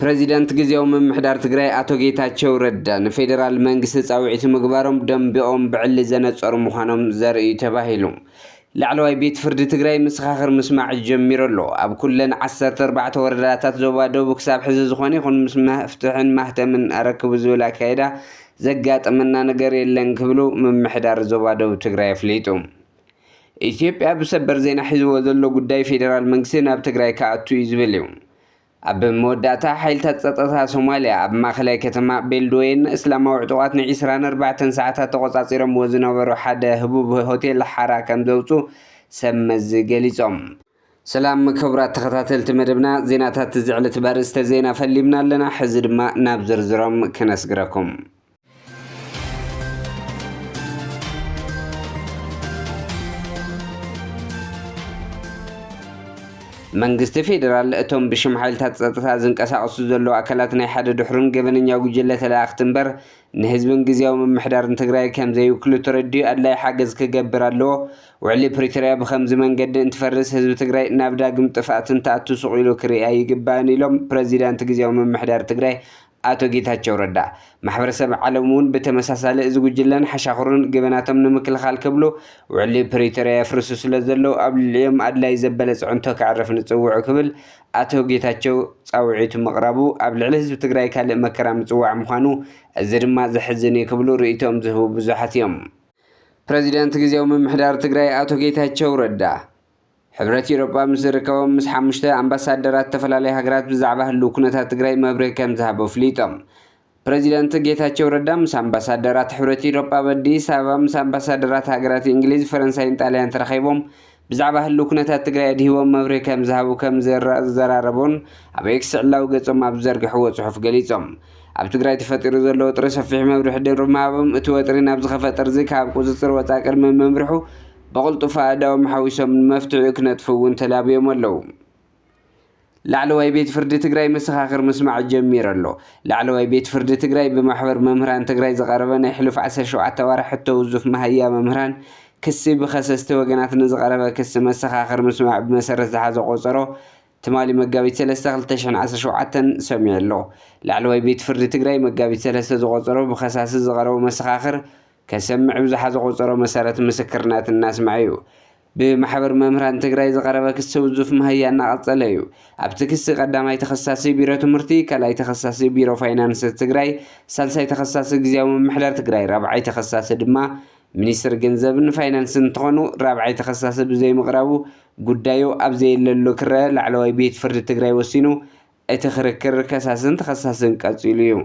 ፕሬዚዳንት ግዜያዊ ምምሕዳር ትግራይ ኣቶ ጌታቸው ረዳ ንፌዴራል መንግስቲ ጻውዒት ምግባሮም ደንቢኦም ብዕሊ ዘነጸሩ ምዃኖም ዘርኢ እዩ ተባሂሉ። ላዕለዋይ ቤት ፍርዲ ትግራይ መሰኻኽር ምስማዕ ጀሚሩ ኣሎ። ኣብ ኩለን ዓሰርተ ኣርባዕተ ወረዳታት ዞባ ደቡብ ክሳብ ሕዚ ዝኾነ ይኹን ምስ መፍትሕን ማህተምን ኣረክቡ ዝብል ኣካይዳ ዘጋጠመና ነገር የለን ክብሉ ምምሕዳር ዞባ ደቡብ ትግራይ ኣፍሊጡ። ኢትዮጵያ ብሰበር ዜና ሒዝዎ ዘሎ ጉዳይ ፌዴራል መንግስቲ ናብ ትግራይ ክኣቱ እዩ ዝብል እዩ። ኣብ መወዳእታ ሓይልታት ጸጥታ ሶማልያ ኣብ ማእኸላይ ከተማ ቤልድወይን እስላማዊ ዕጡቓት ን ዒስራን ኣርባዕተን ሰዓታት ተቖጻጺሮምዎ ዝነበሩ ሓደ ህቡብ ሆቴል ሓራ ከም ዘውጹ ሰብ መዚ ገሊጾም። ሰላም ክቡራት ተኸታተልቲ መደብና፣ ዜናታት እዚ ዕለት በርእስተ ዜና ፈሊምና ኣለና። ሕዚ ድማ ናብ ዝርዝሮም ክነስግረኩም። መንግስቲ ፌዴራል እቶም ብሽም ሓይልታት ጸጥታ ዝንቀሳቐሱ ዘለዉ ኣካላት ናይ ሓደ ድሕሩን ገበነኛ ጉጅለ ተለኣኽቲ እምበር ንህዝብን ግዜያዊ ምምሕዳርን ትግራይ ከም ዘይውክሉ ተረዲኡ ኣድላይ ሓገዝ ክገብር ኣለዎ። ውዕሊ ፕሪቶርያ ብኸምዚ መንገዲ እንትፈርስ ህዝቢ ትግራይ ናብ ዳግም ጥፍኣት እንትኣቱ ስቕ ኢሉ ክርኢ ኣይግባእን ኢሎም ፕረዚዳንት ግዜያዊ ምምሕዳር ትግራይ ኣቶ ጌታቸው ረዳ። ማሕበረሰብ ዓለም እውን ብተመሳሳሊ እዚ ጉጅለን ሓሻኽሩን ገበናቶም ንምክልኻል ክብሉ ውዕሊ ፕሪቶርያ የፍርሱ ስለ ዘለዉ ኣብ ልዕሊኦም ኣድላይ ዘበለ ፅዕንቶ ከዕርፍ ንፅውዑ ክብል ኣቶ ጌታቸው ፃውዒቱ ምቕራቡ ኣብ ልዕሊ ህዝቢ ትግራይ ካልእ መከራ ምፅዋዕ ምዃኑ፣ እዚ ድማ ዘሕዝን እዩ ክብሉ ርእይቶኦም ዝህቡ ብዙሓት እዮም። ፕረዚደንት ግዜያዊ ምምሕዳር ትግራይ ኣቶ ጌታቸው ረዳ ሕብረት ኢሮጳ ምስ ዝርከቦም ምስ ሓሙሽተ ኣምባሳደራት ዝተፈላለዩ ሃገራት ብዛዕባ ህልው ኩነታት ትግራይ መብርሂ ከም ዝሃቡ ኣፍሊጦም። ፕረዚደንት ጌታቸው ረዳ ምስ ኣምባሳደራት ሕብረት ኢሮጳ ኣብ ኣዲስ ኣበባ ምስ ኣምባሳደራት ሃገራት እንግሊዝ፣ ፈረንሳይን ጣልያን ተራኺቦም ብዛዕባ ህልው ኩነታት ትግራይ ኣድሂቦም መብርሂ ከም ዝሃቡ ከም ዘራ-፣ ዘራረቡን ኣብ ኤክስ ዕላዊ ገጾም ኣብ ዝዘርግሕዎ ጽሑፍ ገሊጾም። ኣብ ትግራይ ተፈጢሩ ዘሎ ወጥሪ ሰፊሕ መብርሂ ድምር ምሃቦም፣ እቲ ወጥሪ ናብ ዝኸፈ ጥርዚ ካብ ቁጽጽር ወጻኢ ቅድሚ ምምርሑ ብቕልጡፍ ኣእዳዎም ሓዊሶም ንመፍትሒኡ ክነጥፉ እውን ተላብዮም ኣለዉ። ላዕለዋይ ቤት ፍርዲ ትግራይ መሰኻኽር ምስማዕ ጀሚሩ ኣሎ። ላዕለዋይ ቤት ፍርዲ ትግራይ ብማሕበር መምህራን ትግራይ ዝቐረበ ናይ ሕሉፍ ዓሰርተ ሸውዓተ ኣዋርሕ ሕቶ ውዙፍ መሃያ መምህራን ክሲ ብኸሰስቲ ወገናት ንዝቐረበ ክሲ መሰኻኽር ምስማዕ ብመሰረት ዝሓዞ ቆጸሮ ትማሊ መጋቢት ሰለስተ ክልተ ሽሕን ዓሰርተ ሸውዓተን ሰሚዑ ኣሎ። ላዕለዋይ ቤት ፍርዲ ትግራይ መጋቢት ሰለስተ ዝቆጸሮ ብኸሳሲ ዝቐረቡ መሰኻኽር ከሰምዕ ብዝሓ ዝቆጸሮ መሰረት ምስክርነት እናስምዐ እዩ። ብማሕበር መምህራን ትግራይ ዝቐረበ ክሲ ውዙፍ መሃያ እናቐጸለ እዩ። ኣብቲ ክሲ ቀዳማይ ተኸሳሲ ቢሮ ትምህርቲ፣ ካልኣይ ተኸሳሲ ቢሮ ፋይናንስ ትግራይ፣ ሳልሳይ ተኸሳሲ ግዝያዊ ምምሕዳር ትግራይ፣ ራብዓይ ተኸሳሲ ድማ ሚኒስትር ገንዘብን ፋይናንስን እንትኾኑ፣ ራብዓይ ተኸሳሲ ብዘይምቕራቡ ጉዳዩ ኣብ ዘየለሉ ክረአ ላዕለዋይ ቤት ፍርዲ ትግራይ ወሲኑ። እቲ ክርክር ከሳስን ተኸሳስን ቀጺሉ እዩ።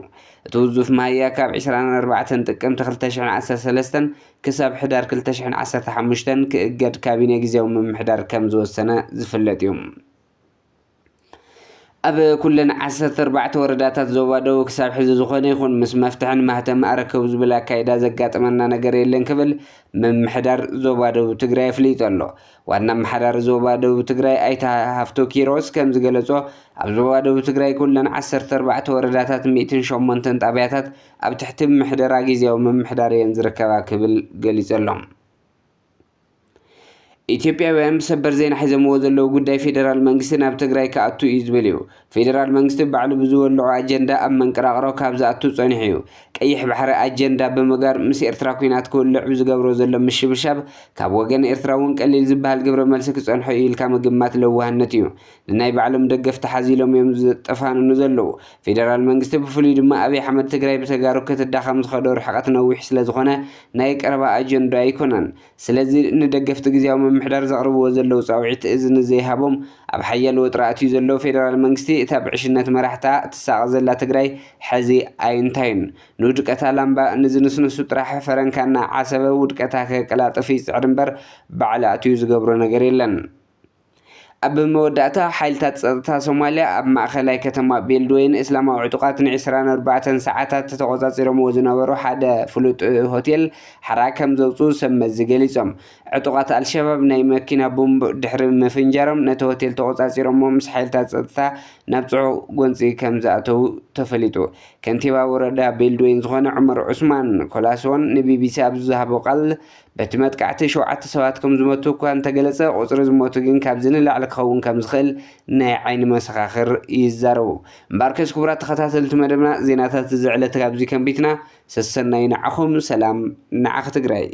እቲ ውዙፍ መሃያ ካብ ዕስራን ኣርባዕተን ጥቅምቲ ክልተ ሽሕን ዓሰርተ ሰለስተን ክሳብ ሕዳር ክልተ ሽሕን ዓሰርተ ሓሙሽተን ክእገድ ካቢነ ግዝያዊ ምምሕዳር ከም ዝወሰነ ዝፍለጥ እዩ። ኣብ ኩለን ዓሰርተ ኣርባዕተ ወረዳታት ዞባ ደቡብ ክሳብ ሕዚ ዝኾነ ይኹን ምስ መፍትሕን ማህተም ኣረክቡ ዝብል ኣካይዳ ዘጋጠመና ነገር የለን ክብል ምምሕዳር ዞባ ደቡብ ትግራይ ኣፍሊጡ ኣሎ። ዋና ኣመሓዳሪ ዞባ ደቡብ ትግራይ ኣይተ ሃፍቶ ኪሮስ ከም ዝገለጾ፣ ኣብ ዞባ ደቡብ ትግራይ ኩለን ዓሰርተ ኣርባዕተ ወረዳታት ሚእትን ሸሞንተን ጣብያታት ኣብ ትሕቲ ምሕደራ ግዝያዊ ምምሕዳር እየን ዝርከባ ክብል ገሊጹ ኣሎ። ኢትዮጵያውያን ብሰበር ዜና ሒዘምዎ ዘለዉ ጉዳይ ፌደራል መንግስቲ ናብ ትግራይ ክኣቱ እዩ ዝብል እዩ። ፌደራል መንግስቲ ባዕሉ ብዝወልዖ ኣጀንዳ ኣብ መንቀራቕሮ ካብ ዝኣቱ ጸኒሑ እዩ። ቀይሕ ባሕሪ ኣጀንዳ ብምግባር ምስ ኤርትራ ኲናት ክውልዕ ብዝገብሮ ዘሎ ምሽብሻብ ካብ ወገን ኤርትራ እውን ቀሊል ዝበሃል ግብረ መልሲ ክጸንሖ እዩ ኢልካ ምግማት ለዋህነት እዩ። ንናይ ባዕሎም ደገፍቲ ሓዚሎም እዮም ዘጠፋንኑ ዘለዉ። ፌደራል መንግስቲ ብፍሉይ ድማ ኣብይ ኣሕመድ ትግራይ ብተጋሩ ክትዳኸም ዝኸዶ ርሕቐት ነዊሕ ስለ ዝኾነ ናይ ቀረባ ኣጀንዳ ኣይኮነን። ስለዚ ንደገፍቲ ግዝያዊ ምምሕዳር ዘቕርብዎ ዘለዉ ጻውዒት እዝኒ ዘይሃቦም ኣብ ሓያል ወጥሪ ኣትዩ ዘሎ ፌደራል መንግስቲ እታ ብዕሽነት መራሕታ ትሳቐ ዘላ ትግራይ ሕዚ ኣይንታይን። ንውድቀታ ላምባ ንዝንስንሱ ጥራሕ ፈረንካ እናዓሰበ ውድቀታ ከቀላጥፍ ይጽዕር እምበር ባዕሉ ኣትዩ ዝገብሮ ነገር የለን። ኣብ መወዳእታ ሓይልታት ጸጥታ ሶማልያ ኣብ ማእኸላይ ከተማ ቤልድወይን እስላማዊ ዕጡቓት ንዕስራን ኣርባዕተን ሰዓታት ተቖጻጺሮምዎ ዝነበሩ ሓደ ፍሉጥ ሆቴል ሓራ ከም ዘውጽኡ ሰብ መዚ ገሊጾም። ዕጡቓት ኣልሸባብ ናይ መኪና ቦምብ ድሕሪ ምፍንጃሮም ነቲ ሆቴል ተቖጻጺሮሞ ምስ ሓይልታት ጸጥታ ናብ ጽዑቕ ጎንጺ ከም ዝኣተዉ ተፈሊጡ። ከንቲባ ወረዳ ቤልድወይን ዝኾነ ዑመር ዑስማን ኮላስዎን ንቢቢሲ ኣብ ዝሃቦ ቃል፣ በቲ መጥቃዕቲ ሸውዓተ ሰባት ከም ዝሞቱ እኳ እንተገለጸ፣ ቁጽሪ ዝሞቱ ግን ካብዚ ንላዕሊ ክኸውን ከም ዝኽእል ናይ ዓይኒ መሰኻኽር ይዛረቡ። እምበኣርከስ ክቡራት ተኸታተልቲ መደብና፣ ዜናታት እዚ ዕለት ካብዚ ከንቢትና። ሰሰናዩ ንዓኹም፣ ሰላም ንዓኺ ትግራይ።